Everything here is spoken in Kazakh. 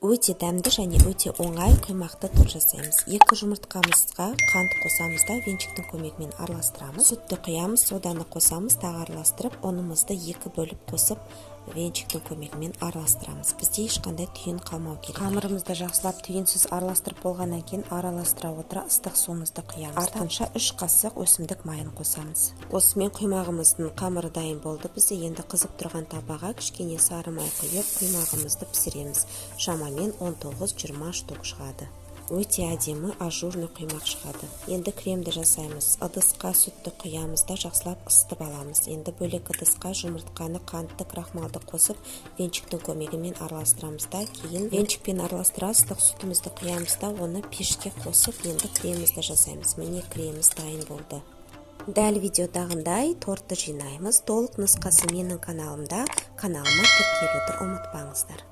Өте дәмді және өте оңай құймақты торт жасаймыз. Екі жұмыртқамызға қант қосамыз да, венчиктің көмегімен араластырамыз. Сүтті құямыз, соданы қосамыз, тағы араластырып, ұнымызды екі бөліп қосып, венчиктің көмегімен араластырамыз. Бізде ешқандай түйін қалмау керек. Қамырымызды жақсылап түйінсіз араластырып болғаннан кейін, араластыра отыра ыстық суымызды құямыз. Артынша 3 қасық өсімдік майын қосамыз. Осымен құймағымыздың қамыры дайын болды. Бізде енді қызып тұрған табаға кішкене сары май құйып, құймағымызды пісіреміз. Шамамен 19-20 штук шығады. Өте әдемі ажурный құймақ шығады. Енді кремді жасаймыз. Ыдысқа сүтті құямыз да, жақсылап ысытып аламыз. Енді бөлек ыдысқа жұмыртқаны, қантты, крахмалды қосып, венчиктің көмегімен араластырамыз да, кейін венчикпен араластыра ыстық сүтімізді құямыз да, оны пешке қосып, енді кремімізді жасаймыз. Міне, креміміз дайын болды. Дәл видеодағындай тортты жинаймыз. Толық нұсқасы менің каналымда. Каналыма тіркелуді ұмытпаңыздар.